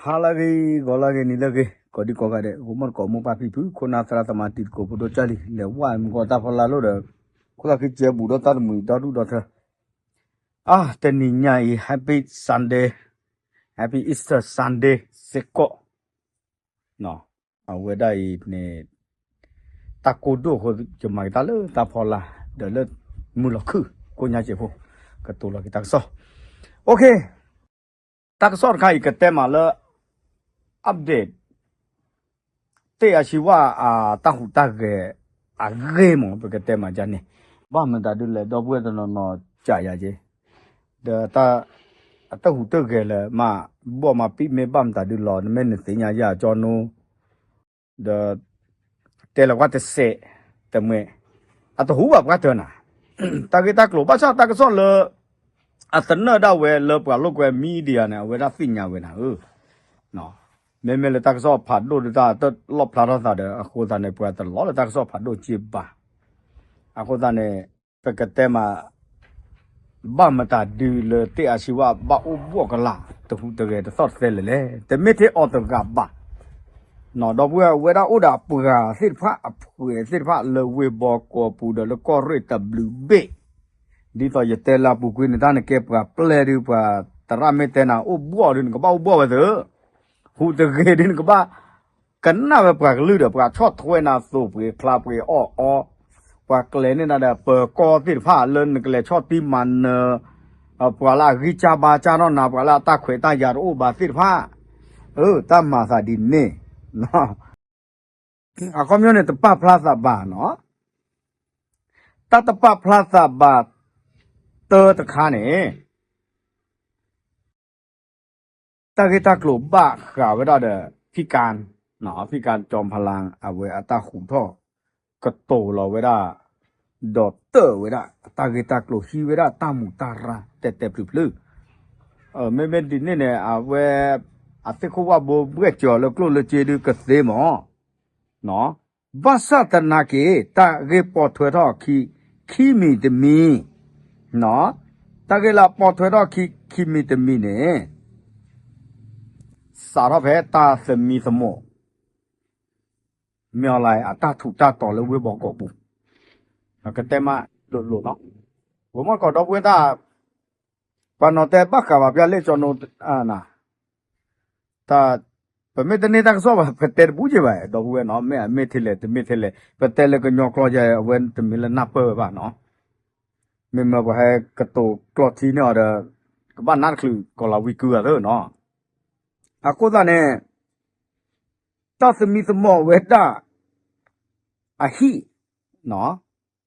ဟါလၢအဂ့ၤ ဂီၤလၢအဂ့ၤ နံၤလၢအဂ့ၤ ကိးဒံကိးဂၤဒဲး ဂီၤမီၢ်တကိးမိၢ်ပၢ်ဖံဖု ခိၣ်နၢ်သရၣ်သမါတံၤသကိးဖိဒိၣ်ကၢ်လံ လဲၤဝဲမုၢ်ကီၢ်တၢ်ဖီလာ်လိၣ်ဒီး ခိၣ်သၣ်ခံကဲဘူးဒီးတၢ်တမှံၤဒီဒူၣ်ဒီထၢ အါ တနံၤညါအံၤ Happy Sunday Happy Easter Sunday စ့ၢ်ကီး အဝဲဒၣ်အံၤန့ၣ် တၢ်ကိၢ်ဒိၣ်အဃိ ယမၤက့ၤတၢ်လၢတၢ်ဖီလာ် ဒီးလၢမုၢ်လီၤခုၣ် ကိၣ်ညါစဲးဖိ ကတိၤလီၤက့ၤတၢ်ကစီၣ် အိၣ်ခ့ တၢ်ကစီၣ်တခါအံၤ ကတဲမးလၢ update သ့ၣ်အါဆံဝါအတၢ်ဟူးတၢ်ဂဲၤအဂ့ၢ်မး ပကတဲမးဒ်န့ၣ် ဘၣ်မတၤဒုလဲၣ် ဒီပုၢ်ဝဲၢ်တနီၤနီၤကးယၤက့ၤ ဒီး အတၢ်ဟူးတၢ်ဂဲၤလၢမး ဘီၣ်မးပံးမ့ၢ်ဘၣ်မတၤဒုလီၤ နမ့ၢ်နသ့ၣ်ညါယၤကၠီနိ ဒီး တဲလၢပှၤတစဲး တမှဲ အတဟူးဘၣ်ပှၤတၢၢ်နၤ တၢ်ဂ့ၢ်တၢ်ကျိၤ ဘၣ်ဆၣ်တၢ်ကစီၣ်လၢ အသနၢၣ်ဒၣ်ဝဲလၢပှၤလိာ်ကွဲ media န့ၣ် အဝဲဒၣ်သ့ၣ်ညါဝဲနၤဧၢ မ့မ့ၢ်လၢတၢ်ကစီၣ်ဖးဒိၣ်ဒုတၢ်တလီၣ်ဖျါထီၣ်သးဒီး အဃိသတးန့ၣ် ပှၤတလီၤလၢတၢ်ကစီၣ်ဖးဒိၣ်က့ဘၣ် အဃိသတးန့ၣ် ပကတဲမး ဘၣ်မတၤဒုလၢသ့ၣ်အါဆံဝါဘၣ်အိၣ်ဘှီၣ်ကလာ် တဟူးတဂဲၤတသီၣ်တသဲလဲၣ်လဲၣ် တမ့ၢ်ထဲအီၤတဂၤဘၣ် ဒီပုၢ်ဝဲၢ်ဝဲဒၣ်အိၣ်ဒီးအပှၤသ့ၣ်တဖၣ် အဖှဲးသ့ၣ်တဖၣ်လၢဝ့ၢ်ဘီကီၢ်ပူၤဒီးလၢကီၢ်ရ့ၣ်တဘျုးဘ့ၣ် ဒ်သိးယတဲလၢအပူၤကွံာ်န့ၣ် တၢ်နကဲပှၤပျဲၢ်ဒု ပှၤသရၣ်မ့ၢ်တဲနၤအိၣ်ဘှီၣ်ဒု နကဘၣ်အိၣ်ဘှီၣ်ဝဲသ့ ဟူးတဂဲၤဒု နကဘၣ် ကနၣ်ဝဲပှၤကလုာ်ဒီး ပှၤဆီၣ်ထွဲနၤသိးပှ့ၤချါပှ့ၤအီၣ်အီ ပှၤကျဲၤန့ၢ်နၤဒီးပၢၤကီၢ်သ့ၣ်တဖၣ်လၢနကလဲၤဆီၣ်တံၢ်မၤနၢၤ ပှၤလၢအဂံၢ်စၢ်ဘါစၢ်ထီၣ်နၤ ပှၤလၢအတၢ်ခွဲးတၢ်ယာ်တအိၣ်ဘၣ်သ့ၣ်တဖၣ် အၢ တၢ်မၤသးဒ်န့ၣ် အခီပညီန့ၣ် တပာ်ဖျါသးဘၣ်နီၤ တၢ်တပာ်ဖျါသးဘၣ် တၢတခါန့ၣ် တၢ်ဂ့ၢ်တၢ်ကျိၤဘၣ်ဃးဝဲဒၣ်ဒီး ဖံကၣ် ဖံကၣ်ကၠီဖလါ အဝဲအတၢ်ဟူးထီၣ် ကတိၤလီၤဝဲဒၣ် ဒီးတၢၢ်ဝဲဒၣ် တၢ်ဂ့ၢ်တၢ်ကျိၤဟံးဝဲဒၣ်တၢ်မူးတၢ်ရၢ်တဲာ်တဲာ်ဖျုးဖျုး မ့မ့ၢ်ဒ်န့ၣ်န့ၣ် အဝဲ အသ့ၣ်ခိၣ်ဝၣ်ဘိဘှဲၣ်စၢၤလၢကျိၣ်လၢစ့ဒုကသ့မး ဘၣ်ဆၣ်သနာ်က့ တၢ်ဂ့ၢ်ပိာ်ထွဲထီၣ်ခံ ခံမံၤတမံၤ တၢ်ဂ့ၢ်လၢအပိာ်ထွဲထီၣ်ခံ ခံမံၤတမံၤန့ၣ် စးထီၣ်ဖဲတၢ်သမံသမိး မ့ၢ်အီၤလၢအတၢ်ထူးတၢ်တီၤလၢဝ့ၢ်ဘီကီၢ်ပူၤ ကတဲမးလိၤလိၤလီၤ ဝဲမီၢ်ကီၢ်ဒီပုၢ်ဝဲၢ်တၢ် ပှၤနီၤတဲဘၣ်ဃးဘၣ်ပျၢ်လ့ၣ်ကၠီနိ တၢ် ပမ့ၢ်တန့ၢ်တၢ်ကစီၣ်ဘၣ် ပတဲတဘူးက့ဘၣ် ဒီပုၢ်ဝဲၢ်နီၤ မ့ၢ်အမ့ၢ်ထဲလဲၣ် တမ့ၢ်ထဲလဲၣ် ပတဲလၢကညီကျိာ်ယါ အဝဲတမ့ၢ်လၢနၢ်ပၢၢ်ဝဲဘၣ်နီၤ မ့မ့ၢ်ပှၤဟဲကတိၤကျီၢ်ထံန့ၢ်အီၤဒီး ကဘၣ်နးတချုးကီၤလၤဝံၤကုအသၢနီၤ အဃိသတးန့ၣ် တၢ်သမံသမိးဝဲဒၣ် အဟံၣ်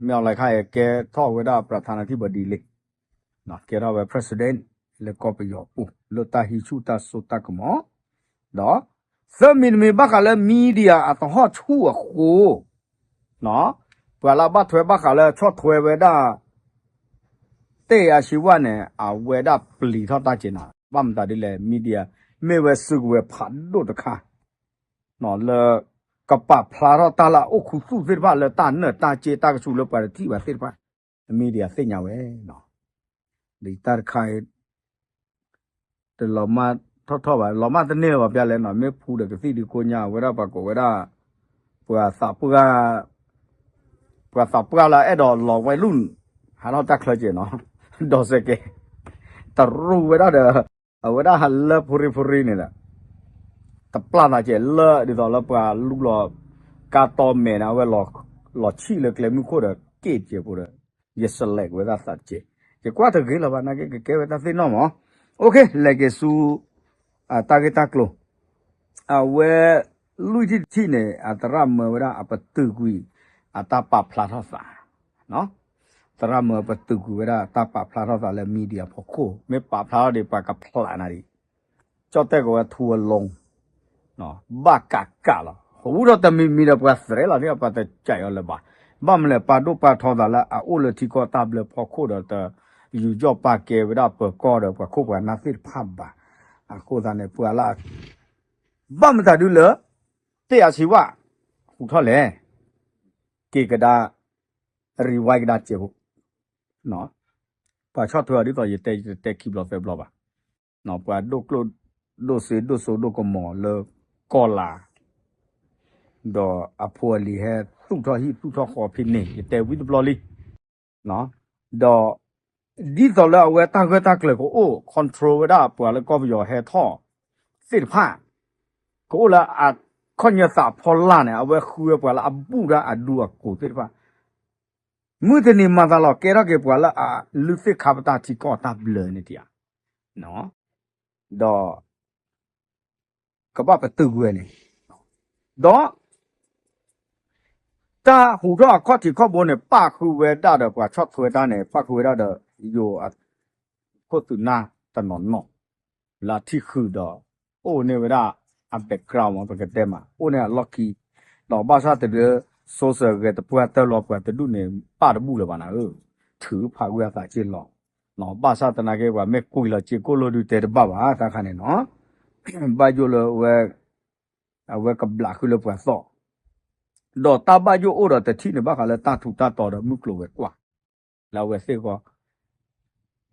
မ့ၢ်အီၤလၢခါအံၤကဲထီၣ်ဝဲဒၣ် ပြၢထါနထံၣ်ဘၢဒ်လ့ ကဲထီၣ်ဝဲ president လၢကီၢ်ပယီၤပူၤ လၢတၢ်ဟံးဆူၣ်တၢ်စိတၢ်ကမီၤ ဒီး သၢမံၤတမံၤဘၣ်ဃးလၢ media အသဟီၣ်ဆူၣ်အဃိ ပှၤလၢအဘၣ်ထွဲဘၣ်ဃးလၢဆီၣ်ထွဲဝဲဒၣ် သ့ၣ်အါဆံဝါန့ၣ် အဝဲဒၣ်ပျံၤထီၣ်တၢ်က့ၤနၤ ဘၣ်မတၤဒ်လဲၣ် media မ့ၢ်ဝဲစုကဝဲၤဖးဒိၣ်တခါ လၢ ကပာ်ဖျါထီၣ်တၢ်လၢအအိၣ်ခူသူၣ်သ့ၣ်တဖၣ်လၢတၢ်နၢၤတၢ်က့တၢ်ကဆူးလၢပှၤတထံၣ်ဘၣ်သ့ၣ်တဖၣ် media သ့ၣ်ညါဝဲ ဒီးတၢ်တခါအံၤ တလီၤမၢ်ထီၣ်ထီၣ်ဘၣ် လီၤမၢ်တန့ၢ်လၢၤဘၣ်ပျၢ်လဲၣ်နီၤ မ့ၢ်ဖူဒီးကသံၣ်ဒုကိညါဝဲဒၣ်ပှၤကိးဝဲဒၣ် ပှၤသးပှၢ် ပှၤသးပှၢ်လၢအဲၣ်ဒိးလီၤဝဲလူၢ် ဟးထီၣ်တၢ်ချၢက့ၤနီၤ ဒီးစဲးကဲ တရူးဝဲဒၣ်ဒီး အဝဲဒၣ်ဟးလၢဖိရံဖိရံန့ၣ်ဒီး တပျၢ်သးကဲးလၢဒ်သိးလၢပှၤလူလီၤ ကါတီမဲာ်န့ၣ် အဝဲလီၤဆံၣ်လၢကျဲမုၢ်ခိၣ်ဒီးက့ၣ်ကဲးဖိဒီး ယ select ဝဲဒၣ်သးတကဲး ယကွၢ်တဂ့ၤလၢၤဘၣ် နာ်က့ကကဲဝဲတၢ်သ့ၣ်နီၣ်မး အိၣ်ခ့ လဲၤက့ၤဆူ တၢ်ဂ့ၢ်တၢ်ကျိၤ အဝဲ လွံၢ်ထံၣ်တထံၣ်န့ၣ် အသရၣ်မၢဝဲဒၣ်အပတုာ်ကွံာ် အတၢ်ပာ်ဖျါထီၣ်သး သရၣ်မၢပတုာ်ကွံာ်ဝဲဒၣ်တၢ်ပာ်ဖျါထီၣ်သးလၢ media ဖီခိၣ် မ့ၢ်ပာ်ဖျါထီၣ်ဒီးပှၤကဖျးနၤဒံး ကၠီၣ်တဲၣ်ကဝဲ ထူအလိၤ ဘၣ်ကးကးလီၤ ဟူထီၣ်တမံၤမံၤဒီးပှၤသရဲလီၤန့ၣ် ပှၤတကးအီၤလၢၤဘၣ် ဘၣ်မနုၤလဲၣ် ပာ်ဒိၣ်ပာ်ထီသးလၢအအိၣ်လၢထံကီၢ်တၢ်ဘျၢဖီခိၣ်ဒီးတ ယူးယီၣ်ပာ်ကဲဝဲဒၣ်ပၢၤကီၢ်ဒီးပှၤခိၣ်ပှၤနၢ်သ့ၣ်တဖၣ်ဘၣ် အဃိသတးန့ၣ် ပှၤလၢ ဘၣ်မတၤဒုလၢ သ့ၣ်အါဆံဝါ ဟူးထီၣ်လဲၣ် က့ၤကဒါ rewind ကဒါစဲးဖိ ပှၤဆီၣ်ထွဲအီၤဒ်သိးယတဲ ယတတဲခံဘျီသၢဘျီဘၣ် ပှၤဒိၣ်ကျိၣ် ဒိၣ်စ့ဒိၣ်စိဒိၣ်ကမီၤလၢကီၢ်လာ်, ဒီးအဖိအလံၤဟဲသူၣ်ထီၣ်ဟံၣ်သူၣ်ထီၣ်ဃီဖဲန့ၣ် ယတဲဝံတဘျီလံ. ဒီး ဒ်သိးလၢအဝဲတၢ်ဂၢၢ်တၢ်ကျၢၤကအိၣ် control ဝဲဒၣ်ပှၤလၢကီၢ်ပယီၤဟဲထီၣ်သ့ၣ်တဖၣ်, ကအိၣ်လၢအခီၣ်ညၢသးဖီလာ်န့ၣ် အဝဲဃုဝဲပှၤလၢအဘူၣ်ဒၣ်အဒူအကိာ်သ့ၣ်တဖၣ်, မုၢ်တနံၤမၤသးလီၤ ကဲထီၣ်က့ၤပှၤလၢအလုၢ်သ့ၣ်ခါပတာ်ထံကီၢ်တၢ်ဘျၢန့ၣ်တဧါ. ဒီး ကဘၣ်ပတုာ်ကွံာ်ဝဲန့ၣ်, ဒီး တၢ်ဟူးထီၣ်အခီၣ်ထံးခီၣ်ဘိန့ၣ် ပၣ်ဃုာ်ဝဲဒၣ်ဒီးပှၤဆီၣ်ထွဲတၢ်န့ၣ် ပၣ်ဃုာ်ဝဲဒၣ်ဒီး ယိၤအခိၣ်သုးနၢ်တနီၤနီၤ လၢအထံၣ်ဃုာ်ဒီး အိၣ်န့ၢ်ဝဲဒၣ်အ background မ့ၢ် ပကတဲမး အိၣ်န့ၢ်အလီၢ်ခံ, ဒီးဘၣ်ဆၣ်တဒု စိစၢၤဂဲၤတပှၢ်တၢၢ်လီၤပှၤတဒူၣ်န့ၣ် ပၣ်တဘူၣ်လၢၤဘၣ်နၤဧၢ, ထုးဖးဝံအသးက့လီၤ. ဘၣ်ဆၣ်သနာ်က့ ပှၤမ့ၢ်ကွံာ်လီၤစ့ကိၣ်လိဒုးတဲတဘၣ်ဘၣ် တၢ်ခါန့ၣ်နီၤ, ဘၣ်ယိၣ်လၢ အဝဲကဘျးဃုာ်လၢပှၤသီၣ်, ဒီးတၢ်ဘၣ်ယိၣ်အိၣ်ဒီးတထံၣ်န့ၣ် ဘၣ်ဃးလၢတၢ်ထူးတၢ်တီၤဒီးမုၢ်ကျိၤဝဲၤကွာ် လၢအဝဲသ့ၣ်အဂီၢ်,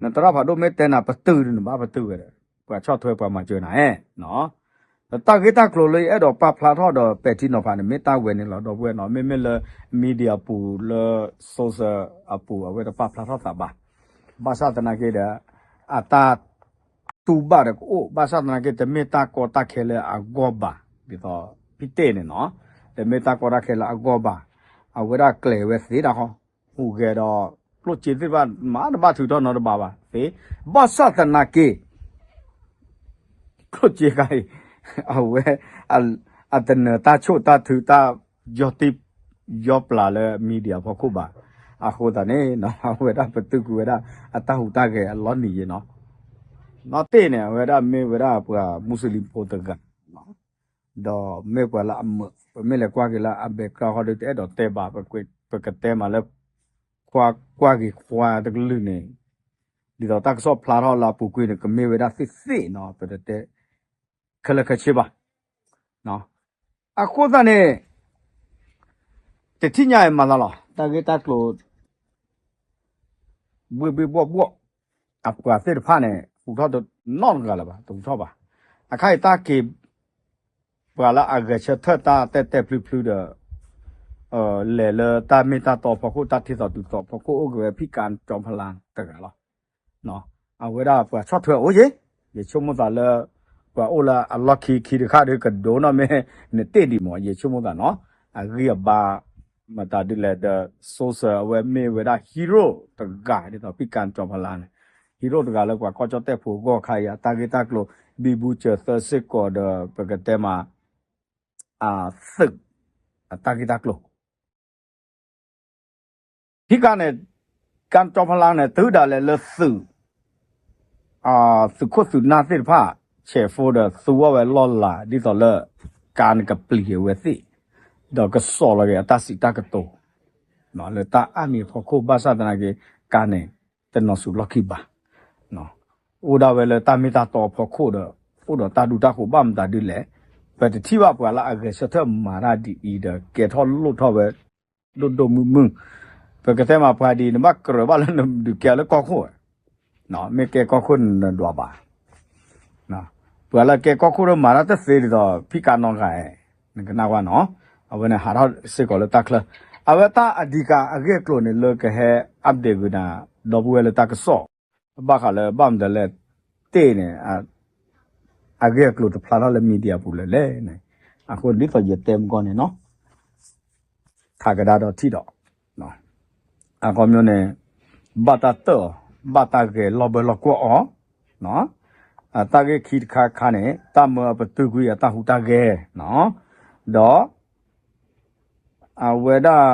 နသရၣ်ဖးဒိၣ်မ့ၢ်တဲနၤပတုာ်ဒီးနဘၣ်ပတုာ်ဝဲဒီး ပှၤဆီၣ်ထွဲပှၤမၤစၢၤနၤဧၢ, ဒီးတၢ်ဂ့ၢ်တၢ်ကျိၤလၢယအဲၣ်ဒိးပာ်ဖျါထီၣ်ဒီးပဲာ်ထံနီၤဖးန့ၣ် မ့ၢ်တၢ်ဝဲန့ၣ်လီၤ ဒီပုၢ်ဝဲၢ်နီၤ, မ့မ့ၢ်လၢ media အပူၤလၢ social အပူၤ အဝဲတပာ်ဖျါထီၣ်သးဘၣ်, ဘၣ်ဆၣ်သနာ်က့ဒီး အတၢ် တူၢ်ဘၣ်ဒီးကအိၣ်, ဘၣ်ဆၣ်သနာ်က့ တမ့ၢ်တၢ်ကီတၢ်ခဲလၢအဂီၢ်ဘၣ်, ဒ်သိးဖံတဲၣ်န့ၣ်နီၤ, တမ့ၢ်တၢ်ကီတၢ်ခဲလၢအဂီၢ်ဘၣ်, အဝဲဒၣ်ကျဲၤဝဲသ့ဒၣ်ဃီ, ဟူးဂဲၤဒီး ကျိၣ်စ့သ့ၣ်တဖၣ် မၤတဘၣ်ထုးထီၣ်နီတဘျီဘၣ်သ့, ဘၣ်ဆၣ်သနာ်က့ ကျိၣ်စ့ခါအံၤ အဝဲ အတနၢၤတၢ်ဆိၣ်တၢ်ထုးတၢ် ယီၤတံၢ် ယီၤပျၢ်လၢ media ဖီခိၣ်ဘၣ်, အဃိသတးန့ၣ် အဝဲဒၣ်ပတုာ်ကွံာ်ဝဲဒၣ် အတၢ်ဟူးတၢ်ဂဲၤအလီၢ်နံၤယ့နီၤ, နီၢ်တ့ၢ်န့ၣ် အဝဲဒၣ်မ့ၢ်ဝဲဒၣ်ပှၤမူးစလ့ၣ်ဖိတဂၤ, ဒီးမ့ၢ်ပှၤလၢအမုာ်, ပမ့ၢ်လဲၤကွၢ်က့ၤလၢအ background ဃီဒီး တအဲၣ်ဒိးတဲဘၣ်, ပကတဲမးလၢ ခွါကွၢ်ဂ့ၤခွါတကလုာ်န့ၣ်, ဒ်သိးတၢ်ကစီၣ်ဖျါထီၣ်လၢအပူၤကွံာ်န့ၣ် ကမ့ၢ်ဝဲဒၣ်သ့ၣ်သ့ၣ်နီၤ, ပတတဲ ခဲလၢာ်ခဲဆ့ဘၣ်. အဃိသတးန့ၣ် တထံၣ်ညါအံၤမၤသးလီၤ တၢ်ဂ့ၢ်တၢ်ကျိၤ ဘှ့ၣ်ဘှ့ၣ်ဘှီၣ်ဘှီၣ် အပှၤသ့ၣ်တဖၣ်န့ၣ် ဟူးထီၣ်တနီတဂၤလၢၤဘၣ်, တဟူးထီၣ်ဘၣ်. အခါအံၤတၢ်က့ၤ ပှၤလၢအဂဲၤဆၢထၢၣ်တၢ်တဲာ်တဲာ်ဖျုဖျုဒီး လဲၤလၢတၢ်မ့ၢ်တၢ်တီအဖီခိၣ် တၢ်ထံၣ်သိးတုၤသိးအဖီခိၣ် အိၣ်က့ၤဝဲဖံကၣ်ကၠီဖလါတဂၤလီၤ. အဝဲဒၣ်ပှၤဆီၣ်ထွဲအိၣ်ယ့ၣ်, ယဆိကမိၣ်သးလၢ ပှၤအိၣ်လၢအလီၢ်ခံခံတခါဒီး ကဒိးနီၢ်မ့ၢ်နတ့ၢ်ဒံးမး ယဆိကမိၣ်သးနီၤ, အဂံၢ်အဘါ မတၤဒ်လဲၣ်ဒီး စိစၢၤအဝဲမ့ၢ်ဝဲဒၣ် hero တဂၤ ဒ်သိးဖံကၣ်ကၠီဖလါန့ၣ် hero တဂၤလၢပှၤကီၢ်ကၠီၣ်တဲၣ်ဖိအဂီၢ်ခါအံၤ အတၢ်ဂ့ၢ်တၢ်ကျိၤ ဘံဘူစၢၤသၢစ့ၢ်ကီးဒီး ပကတဲမး အသုး အတၢ်ဂ့ၢ်တၢ်ကျိၤ ဖံကၣ်န့ၣ် ကၣ်ကၠီဖလါန့ၣ် တုၤဒၣ်လဲာ်လၢသုး သုးခိၣ်သုးနၢ်သ့ၣ်တဖၣ် ဆဲးဖိဒီးသူအီၤဝဲလီၢ်လၤ ဒ်သိးလၢ ကၣ်န့ၣ်ကပျံၤအဝဲသ့ၣ် ဒီးကစီၣ်လီၤက့ၤအတၢ်စံးတၢ်ကတိၤ လၢတၢ်အါမံၤအဖီခိၣ် ဘၣ်ဆၣ်သနာ်က့ ကၣ်န့ၣ် တနီၤဆူၣ်လီၢ်ခံဘၣ် အိၣ်ဒၣ်ဝဲလၢတၢ်မ့ၢ်တၢ်တီအဖီခိၣ်ဒီး အိၣ်ဒီးတၢ်ဒူတၢ်ဃိၤဘၣ်မတၤဒ်လဲၣ်, ပတထံၣ်ဘၣ်ပှၤလၢအဂဲၤဆၢထၢၣ်မၤတၢ်ဒ်အံၤဒီး ကဲထီၣ်လိၣ်ထီၣ်ဝဲ ဒိၣ်ဒိၣ်မုၢ်မုၢ်, ပကတဲမးပှၤဒ်အံၤ နဘၣ်ကြၢးဘၣ်လၢနဒုးကဲလၢကီၢ်ခိၣ်, မ့ၢ်ကဲကီၢ်ခိၣ်နဒွးဘၣ် ပှၤလၢကဲကီၢ်ခိၣ်ဒီးမၤတၢ်တသ့ဒ်သိး ဖံကၣ်နီၢ်ဂၤ, နကနၣ်ကွၢ်နီၤ, အဝဲန့ၣ်ဟးထီၣ်စ့ၢ်ကီးလၢတၢ်ချၢ, အဝဲတၢ်အဓိကအဂ့ၢ်အကျိၤန့ၣ် လၢကဟဲ update ဂ့ၤနၤ ဒီပုၢ်ဝဲၢ်လၢတၢ်ကစီၣ်, ဘၣ်ဃးလၢဘၣ်မနုၤလဲၣ် တ့ၢ်န့ၣ် အဂ့ၢ်အကျိၤတဖျါထီၣ်လၢ media ပူၤလၢၤလဲၣ်န့ၣ်, အဃိဒ်သိးယတဲမကီၢ်န့ၣ်နီၤ ထးကဒါဒီးထံၣ်ဒီး အခီပညီန့ၣ် ဘၣ်တၢ်တၢၢ်အီၤ, ဘၣ်တၢ်ဂဲၤလီၢ်ဘၢလီၢ်ကွီၢ်အီၤ, တၢ်ဂ့ၢ်ခံတခါခါန့ၣ် တၢ်မၢအပတုာ်ကွံာ်အတၢ်ဟူးတၢ်ဂဲၤ, ဒီး အဝဲဒၣ်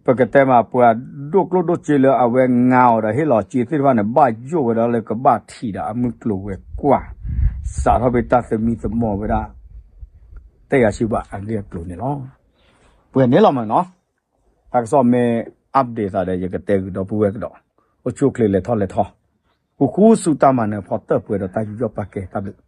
ပကတဲမးပှၤဒိၣ်ကျိၣ်ဒိၣ်စ့လၢအဝဲငါအီၤဒီးဟ့ၣ်လီၤစ့သ့ၣ်တဖၣ်န့ၣ် ဘၣ်ယိၣ်ဝဲဒၣ်လၢကဘၣ်ထံၣ်ဒီးအမုၢ်ကျိၤဝဲၤကွာ် စးထီၣ်ဖဲတၢ်သမံသမိးဝဲဒၣ် တယၤဆံဘၣ်အဂ့ၢ်အကျိၤန့ၣ်လီၤ. ပှဲၤန့ၣ်လီၤမးနီၤ, တၢ်ကစီၣ်မ့ၢ် update သးဒီး ယကတဲဂ့ၤဒီပုၢ်ဝဲၢ်ကဒီး, အိၣ်ဆူၣ်အိၣ်ချ့လဲၤထီၣ်လဲၤထီ, ဃူဃူဆူတၢ်မၤနၢၤဖီတၢၢ်ပှဲၤဒီးတၢ်ယူးယီၣ်ပာ်ကဲတၢ်ဘျုး